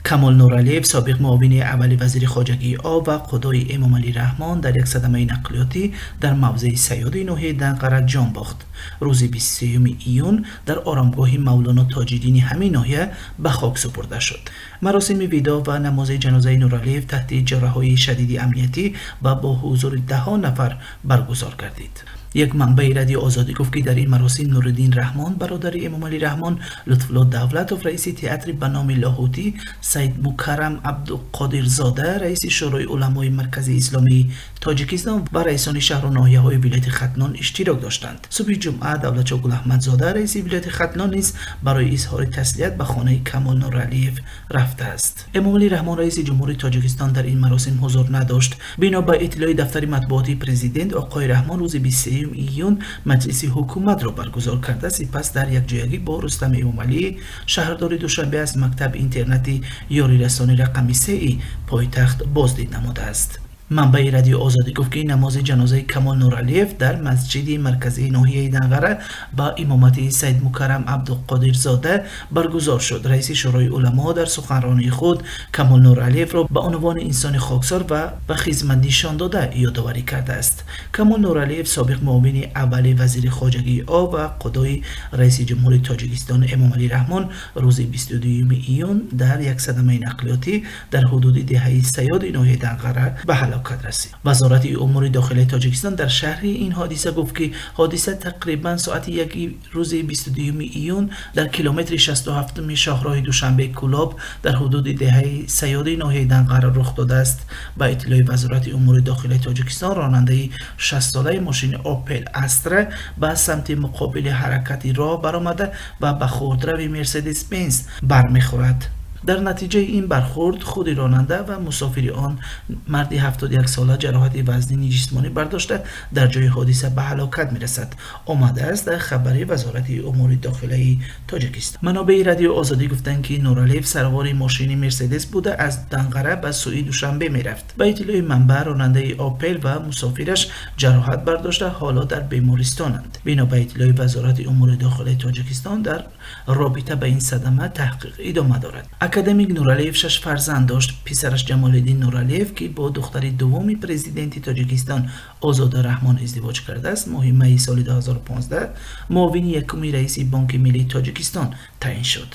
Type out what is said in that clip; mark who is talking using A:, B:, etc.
A: Камол Нуралиев, собиқ муовини аввали вазири хоҷагии об ва қудои Эмомалӣ Раҳмон, дар як садамаи нақлиётӣ дар мавзеи Саёди ноҳияи Данғара ҷон бохт. Рӯзи 23 июн дар оромгоҳи Мавлоно Тоҷиддини ҳамин ноҳия ба хок супурда шуд. Маросими видоъ ва намози ҷанозаи Нуралиев таҳти ҷараҳҳои шадиди амниятӣ ва бо ҳузури даҳҳо нафар баргузор гардид. Як манбаи Радио Озодӣ гуфт, ки дар ин маросим Нуриддин Раҳмон, бародари Эмомалӣ Раҳмон, Лутфулло Давлатов, раиси театри ба номи Лоҳутӣ, Саид Мукаррам Абдуқодирзода, раиси Шӯрои уламои Марказии Исломии Тоҷикистон ва раисони шаҳру ноҳияҳои вилояти Хатлон иштирок доштанд. Субҳи ҷумъа Давлатшоҳ Гулаҳмадзода, раиси вилояти Хатлон, низ барои изҳори таслият ба хонаи Камол Нуралиев рафтааст. Эмомалӣ Раҳмон, раиси ҷумҳури Тоҷикистон, дар ин маросим ҳузур надошт. Бино ба иттилои дафтари матбуотии президент, оқои Раҳмон рӯзи 23 июн маҷлиси ҳукуматро баргузор карда, сипас дар якҷоягӣ бо Рустам Эмомалӣ, шаҳрдори Душанбе, аз мактаби интернати ёрирасони рақами 3 пойтахт боздид намудааст. Манбаи Радио Озодӣ гуфт, ки намози ҷанозаи Камол Нуралиев дар масҷиди марказии ноҳияи Данғара ба имомати Саид Мукаррам Абдуқодирзода баргузор шуд. Раиси Шӯрои уламо дар суханронии худ Камол Нуралиевро ба унвони инсони хоксор ва ба хизмат нишондода ёдоварӣ кардааст. Камол Нуралиев, собиқ муовини аввали вазири хоҷагии об ва қудои раиси ҷумҳури Тоҷикистон Эмомалӣ Раҳмон, рӯзи 22 июн дар як садамаи нақлиётӣ дар ҳудуди деҳаи Саёди ноҳияи Данғара ба ҳалокат расид. Вазорати умури дохилаи Тоҷикистон дар шарҳи ин ҳодиса гуфт, ки ҳодиса тақрибан соати 1 рӯзи 22 июн дар километри 67 шоҳроҳи Душанбе Кӯлоб дар ҳудуди деҳаи Саёди ноҳияи Данғара рух додааст. Ба иттилои Вазорати умури дохилаи Тоҷикистон, ронандаи 60-солаи мошини Опел Астра ба самти муқобили ҳаракати роҳ баромада ва ба хурдрави Мерседес Бенз бармехӯрад. Дар натиҷаи ин бархӯрд худи ронанда ва мусофири он, марди 71-сола, ҷароҳати вазнини ҷисмонӣ бардошта, дар ҷои ҳодиса ба ҳалокат мерасад, омадааст дар хабари Вазорати умури дохилаи Тоҷикистон. Манобеи Радио Озодӣ гуфтанд, ки Нуралиев сарвори мошини Мерседес буда, аз Данғара ба сӯи Душанбе мерафт. Ба иттилои манбаъ, ронандаи Опел ва мусофираш ҷароҳат бардошта, ҳоло дар бемористонанд. Бино ба иттилои Вазорати умури дохилаи Тоҷикистон, дар робита ба ин садама таҳқиқ идома дорад. Академик Нуралиев 6 фарзанд дошт. Писараш Ҷамолиддин Нуралиев, ки бо духтари дуввуми президенти Тоҷикистон Озода Раҳмон издивоҷ кардааст, моҳи майи соли 2015 муовини якуми раиси Бонки миллии Тоҷикистон таъин шуд.